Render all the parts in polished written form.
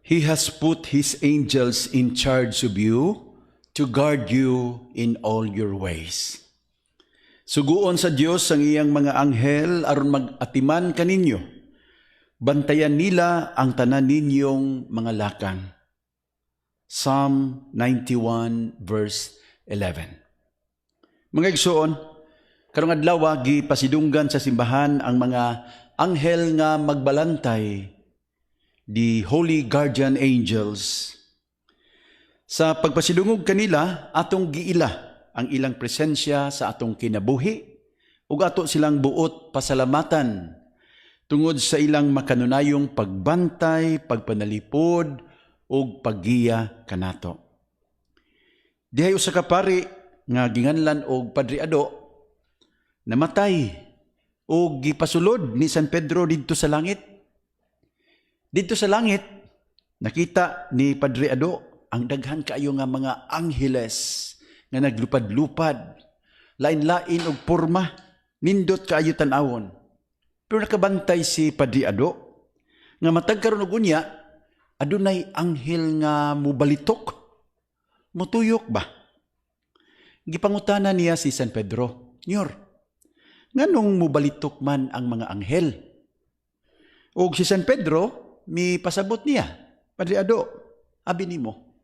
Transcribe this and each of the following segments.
He has put His angels in charge of you to guard you in all your ways. Suguon sa Dios ang iyang mga anghel aron mag-atiman kaninyo. Bantayan nila ang tanan ninyong mga lakang. Psalm 91 verse 11. Mga igsoon, karong adlaw gipasidunggan sa simbahan ang mga anghel nga magbalantay, the Holy Guardian Angels. Sa pagpasidungog kanila, atong giila ang ilang presensya sa atong kinabuhi ug ato silang buot pasalamatan tungod sa ilang makanunayong pagbantay, pagpanalipod ug paggiya kanato. Dihay usa ka pari nga ginganlan og Padre Ado, namatay ug gipasulod ni San Pedro didto sa langit. Didto sa langit, nakita ni Padre Ado ang daghan kaayo nga mga angheles nga naglupad-lupad, lain-lain og porma, nindot kaayo tan-awon. Pero nakabantay si Padre Ado nga matag karon og unya adunay anghel nga mubalitok, mutuyok ba? Gipangutana niya si San Pedro, "Nyor, nganong mubalitok man ang mga anghel?" Og si San Pedro mi pasabot niya, "Padre Ado, abi nimo,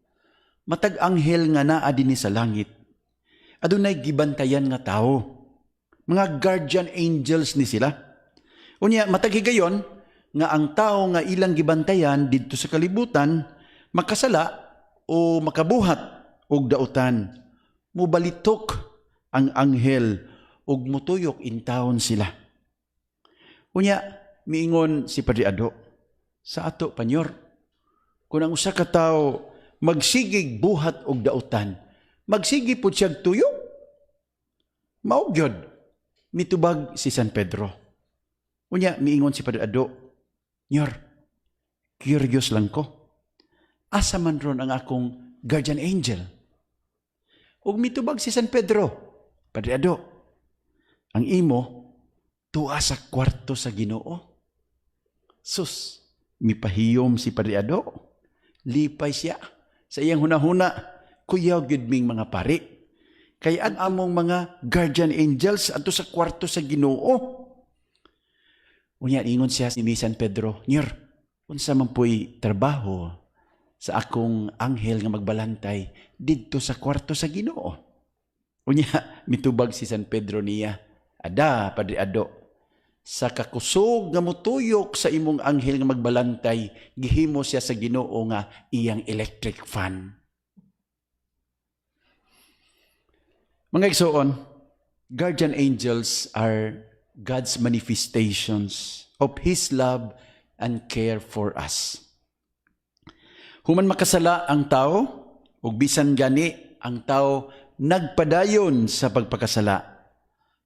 matag anghel nga naa dinhi sa langit, adunay gibantayan nga tawo. Mga guardian angels ni sila. Unya, matag higayon nga ang tao nga ilang gibantayan didto sa kalibutan makasala o makabuhat og dautan, mubalitok ang anghel ug mutuyok intawon sila." Unya, miingon si Padre Ado, "Sa ato pa, Nyor, kung ang usa ka tawo magsigig buhat og dautan, magsigi pud siyag tuyok?" "Mao gyud," mitubag si San Pedro. Unya, miingon si Padre Ado, "Nyor, curious lang ko. Asa man ron ang akong guardian angel?" Ug mitubag si San Pedro, "Padre Ado, ang imo tuwa sa kwarto sa Ginoo." Sus, mipahiyom si Padre Ado. Lipay siya. Sa iyang hunahuna, kuyaw gyud ming mga pari. Kay ang among mga guardian angels adto sa kwarto sa Ginoo. Unya ingon siya ni San Pedro, "Nyor, unsa man po'y trabaho sa akong anghel nga magbalantay didto sa kwarto sa Ginoo?" Unya mitubag si San Pedro niya, "Ada, Padre Ado, sa kakusog nga mutuyok sa imong anghel nga magbalantay, gihimo siya sa Ginoo nga iyang electric fan." Mga igsoon, guardian angels are God's manifestations of His love and care for us. Human makasala ang tao, ug bisan gani ang tao nagpadayon sa pagpakasala,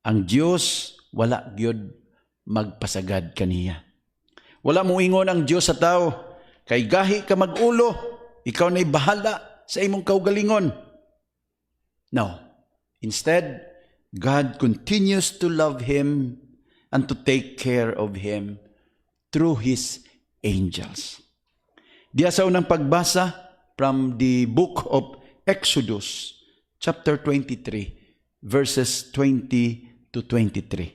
ang Dios wala gyud magpasagad kaniya. Wala moingon ang Dios sa tao, "Kay gahi ka mag-ulo, ikaw na'y bahala sa imong kaugalingon." No. Instead, God continues to love him and to take care of him through His angels. Diya sa unang pagbasa from the book of Exodus, chapter 23, verses 20 to 23.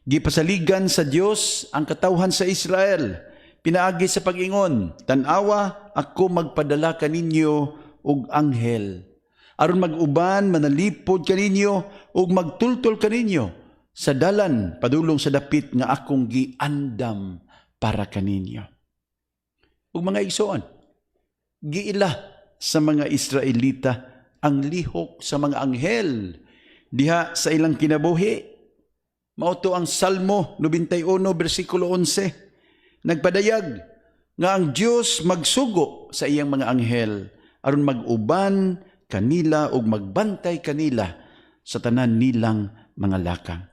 Gipasaligan sa Dios ang katawhan sa Israel pinaagi sa pag-ingon, "Tan-awa, ako magpadala kaninyo og anghel aron mag-uban, manalipod kaninyo ug magtultol kaninyo sa dalan padulong sa dapit nga akong giandam para kaninyo." Ug mga igsoon, giila sa mga Israelita ang lihok sa mga anghel diha sa ilang kinabuhi. Mao to ang Salmo 91 bersikulo 11 nagpadayag nga ang Dios magsugo sa iyang mga anghel aron mag-uban kanila ug magbantay kanila sa tanan nilang mga lakang.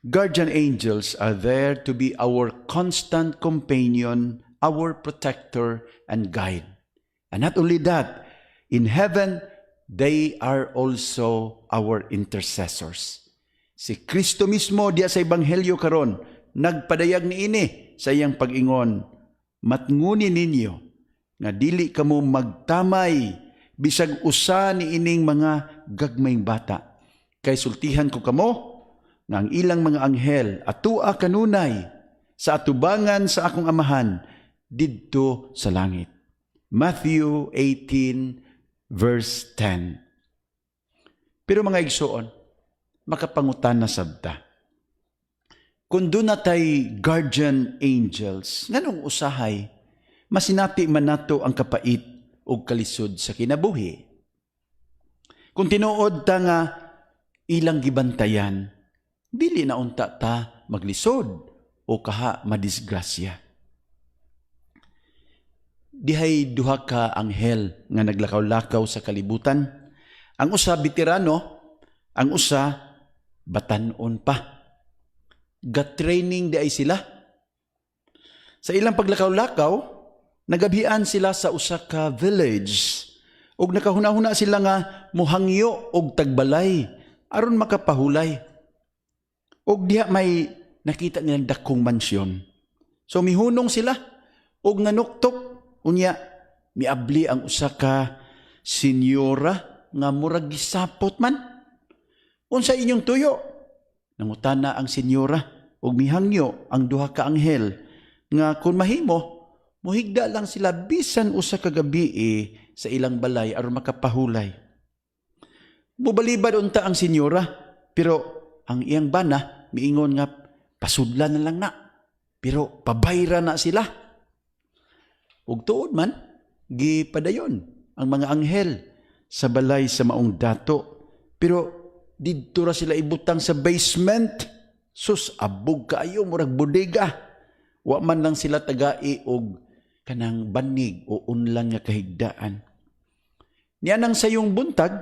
Guardian angels are there to be our constant companion, our protector and guide. And not only that, in heaven, they are also our intercessors. Si Kristo mismo diya sa Ebanghelyo karon nagpadayag niini sa iyang pag-ingon, Matnguni ninyo nga dili kamo magtamay bisag usa ni ining mga gagmayng bata. Kay sultihan ko kamo nga ang ilang mga anghel atua kanunay sa atubangan sa akong Amahan didto sa langit. Matthew 18 verse 10. Pero, mga igsoon, makapangutana sab ta. Kung duna tay guardian angels, nganong usahay masinati man nato ang kapait ug kalisod sa kinabuhi? Kung tinuod ta nga ilang gibantayan, dili na unta ta maglisod o kaha madisgrasya. Dihay duha ka anghel nga naglakaw-lakaw sa kalibutan. Ang usa veterano, ang usa batanon pa. Ga-training diay sila. Sa ilang paglakaw-lakaw, nagabhian sila sa usa ka village ug nakahuna-huna sila nga muhangyo og tagbalay aron makapahulay. Ug diha may nakita nilang dakong mansyon. So mihunong sila ug nanuktok. Unya miabli ang usa ka senyora nga murag gisapot man. "Unsa inyong tuyo?" nangutana ang senyora, ug mihangyo ang duha ka anghel nga kung mahimo muhigda lang sila bisan usa ka gabi sa ilang balay aron makapahulay. Mubalibad unta ang senyora, pero ang iyang bana miingon nga pasudlan na lang na. Pero pabayra na sila. Ug tuod man, gipadayon ang mga anghel sa balay sa maong dato. Pero didto ra sila ibutang sa basement. Sus, abog kaayo, murag bodega. Wa man lang sila tagai og kanang banig o unlan nga kahigdaan. Nianang sayong buntag,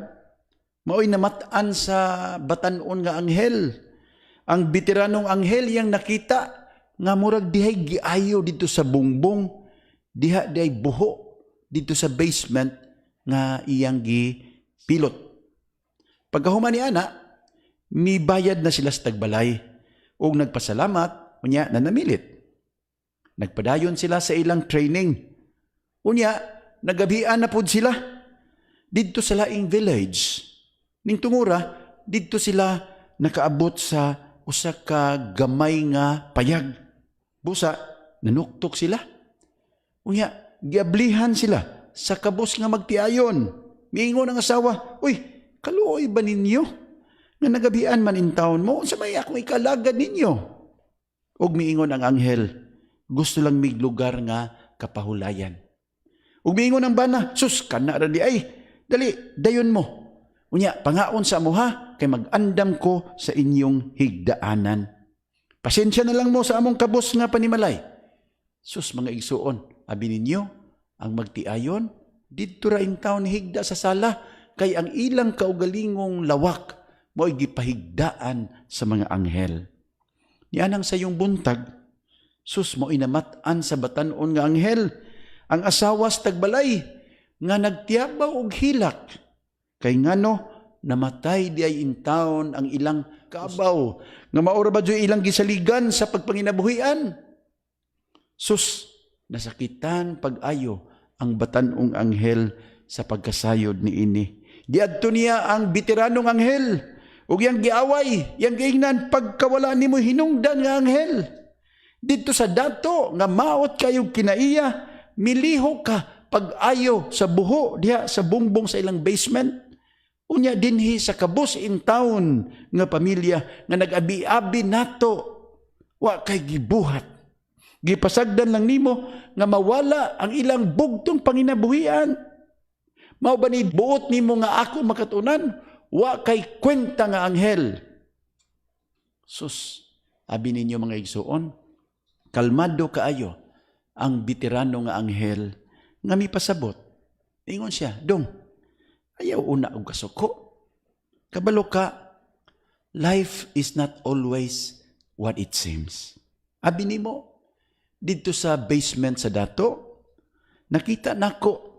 maoy namat-an sa batanon nga anghel. Ang veteranong anghel, iyang nakita nga murag dihay giayo dito sa bungbong, diha dihay buho dito sa basement nga iyang gipilot. Pagkahuman ni ana, mibayad na sila sa tagbalay ug nagpasalamat, unya nanamilit. Nagpadayon sila sa ilang training. Unya, nagabian na pud sila didto sa laing village. Ning tungura, didto sila nakaabot sa usa ka gamay nga payag. Busa, nanuktok sila. Unya, giablihan sila sa kabos nga magtiayon. Miingon ang asawa, "Uy, kaluoy ba ninyo? Nga nagabian man in town mo, unsa may akong ikalagad ninyo?" Ug miingon ang anghel, "Gusto lang mig lugar nga kapahulayan." Ug miingon ang bana, "Sus, kana ra diay. Dali, dayon mo. Unya, pangaon sa amoha, kay mag-andam ko sa inyong higdaanan. Pasensya na lang mo sa among kabos nga panimalay." Sus, mga igsuon, abi ninyo, ang magtiayon, didto ra in town higda sa sala, kay ang ilang kaugalingong lawak, mo'y gipahigdaan sa mga anghel. Nianang sayong buntag, sus, mo'y namat-an sa batanon nga anghel ang asawa sa tagbalay nga nagtiyabaw og hilak. Kay ngano, namatay di ay in town ang ilang kabaw nga maura ba dyo'y ilang gisaligan sa pagpanginabuhian. Sus, nasakitan pag-ayo ang batanong anghel sa pagkasayod ni ini. Giadto niya ang veteranong anghel ug iyang giaway, iyang giingnan, "Pagkawala nimo hinungdan nga anghel. Didto sa dato nga maot kayo kinaiya, milihok ka pag-ayo sa buho diha sa bungbong sa ilang basement. Unya dinhi sa kabos in town nga pamilya nga nag-abi-abi nato, wa kay gibuhat. Gipasagdan lang nimo nga mawala ang ilang bugtong panginabuhian. Mao ba ni buot nimo nga ako makatunan? Wa kay kwenta nga anghel." Sus, abi ninyo, mga igsuon, kalmado kaayo ang veterano nga anghel nga mipasabot. Ingon siya, "Dong, ayaw una og kasuko. Kabalo ka, life is not always what it seems. Abi nimo, didto sa basement sa dato, nakita nako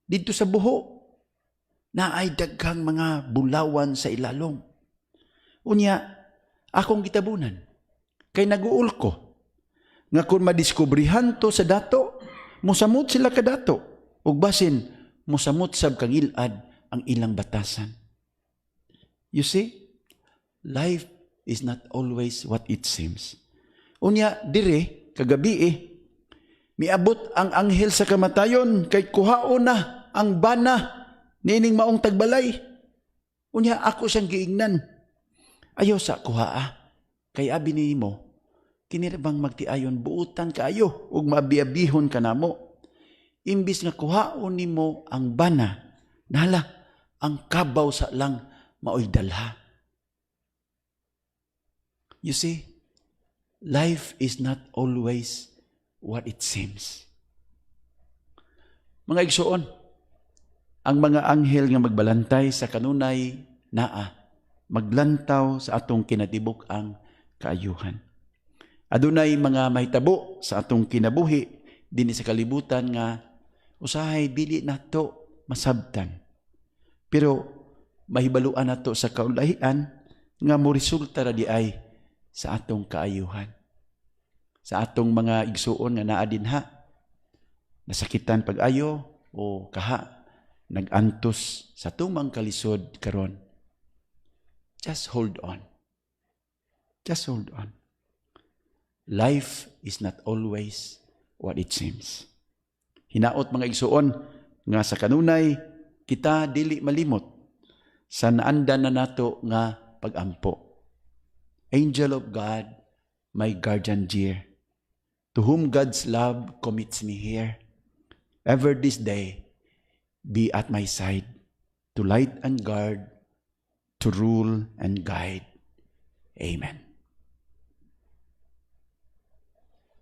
didto sa buho, naay daghang mga bulawan sa ilalom. Unya, akong gitabunan, kay naguol ko. Nga kung madiskubrihan to sa dato, musamot sila kadato. Ug basin, musamot sab kangilad ang ilang batasan. You see, life is not always what it seems. Unya, dire, kagabi eh, miabot ang anghel sa kamatayon kay kuhaon na ang bana niining maong tagbalay. Unya, ako siyang giingnan. "Ayaw sa kuhaa. Kay abi nimo, kini bang magtiayon buutan kaayo ug maabiabihon kanamo. Imbis nga kuhaon nimo ang bana, nala ang kabaw sa lang maoy dalha." You see, life is not always what it seems. Mga igsuon, ang mga anghel nga magbalantay sa kanunay naa, maglantaw sa atong kinatibuk-ang kaayuhan. Adunay mga mahitabo sa atong kinabuhi dinhi sa kalibutan nga usahay dili nato masabtan. Pero mahibaluan nato sa kaulahian nga moresulta ra diay sa atong kaayuhan. Sa atong mga igsuon nga naa dinha, nasakitan pag-ayo o kaha nag-antos sa tumang kalisod karon. Just hold on. Just hold on. Life is not always what it seems. Hinaot, mga igsuon, nga sa kanunay kita dili malimot sa naandan na nato nga pagampo. Angel of God, my guardian dear, to whom God's love commits me here, ever this day be at my side, to light and guard, to rule and guide. Amen.